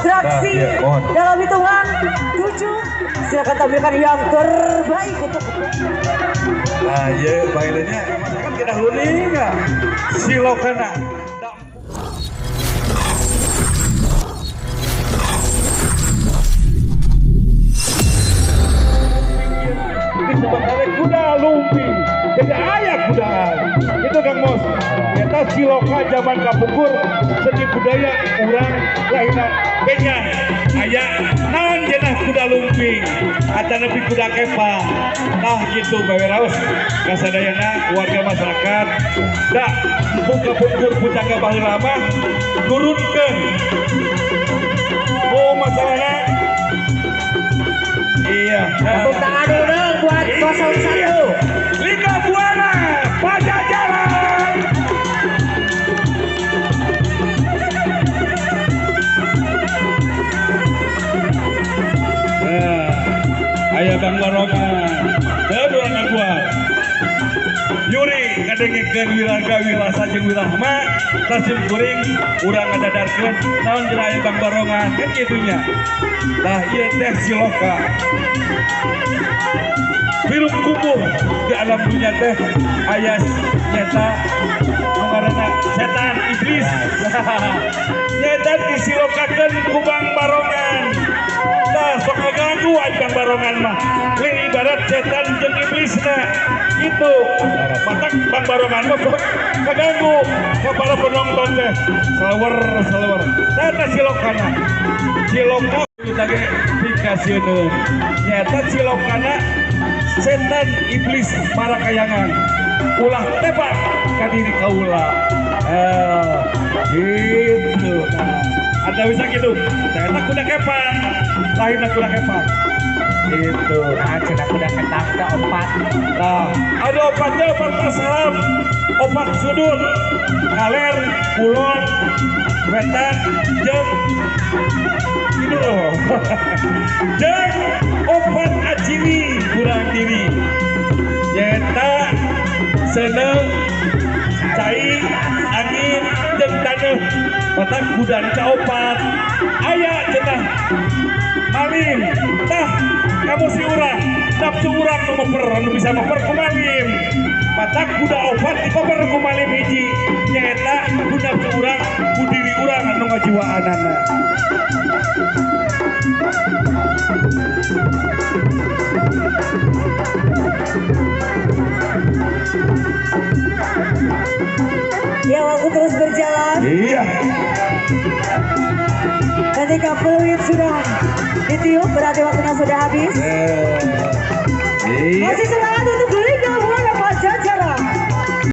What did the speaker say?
Atraksi dalam hitungan 7. Silakan tampilkan yang terbaik untuk. Nah, iya, bailenya kan kita huning ya. Silokana. Disebabkan kuda lumping. Jadi ayah kudaan. Itu Kang Mos. Eta siloka zaman kapungkur seni budaya urang lahirna benya aya naon jenah kuda lumping atanapi kuda kepang. Nah gitu bae raos kasadayana warga masyarakat da mumpung kapungkur pucangga baheula mah turunkeun. Oh masalahna iya. Tepuk tangan dulu dong buat 01. Lingga Buana Pajajaran. Nah, aya Bang Barongan. Teu urang kuat. Yuri ngadengikeun wiraga wirasa jeung wirahma tasim kuring urang ngadadarkeun naon cenah aya Bang Barongan kan kitunya. Tah ieu teh siloka. Hirup kubuh di alam dunia teh aya nyata ngaranna setan iblis. Nyata disilokakeun ku Bang Barongan. Tah sok ngaganggu aya Bang Barongan mah. Lain ibarat setan jeung iblisna. Itu matak Bang Barongan mah sok kaganggu ka para penonton teh. Salewer-salewer. Tah silokana. Siloka kita ge pikasieun. Nyata silokana setan iblis parakayangan ulah tebak ka diri kaula. Gitu. Nah, ada bisa gitu. Ternyata kuda kepang, lahirna kuda kepang. Gitu. Nah, cenah kuda kepang teh opat. Nah, ada opatnya opat pasam, opat sudut, kaler, kulon, wetan, jeung kidul. Jeung opat aciwi kurang diri. Nyata seneng cai angin jeung taneuh matak kuda teh opat aya cenah malim tah kamu si urang nafsu urang nu meper anu bisa meper ku malim matak kuda opat dipeper ku malim hiji nyaeta ku nafsu urang ku diri urang anu ngajiwaanana. Ya, waktu terus berjalan. Iya. Ketika peluit sudah ditiup, berarti waktunya sudah habis. Iya. Masih semangat untuk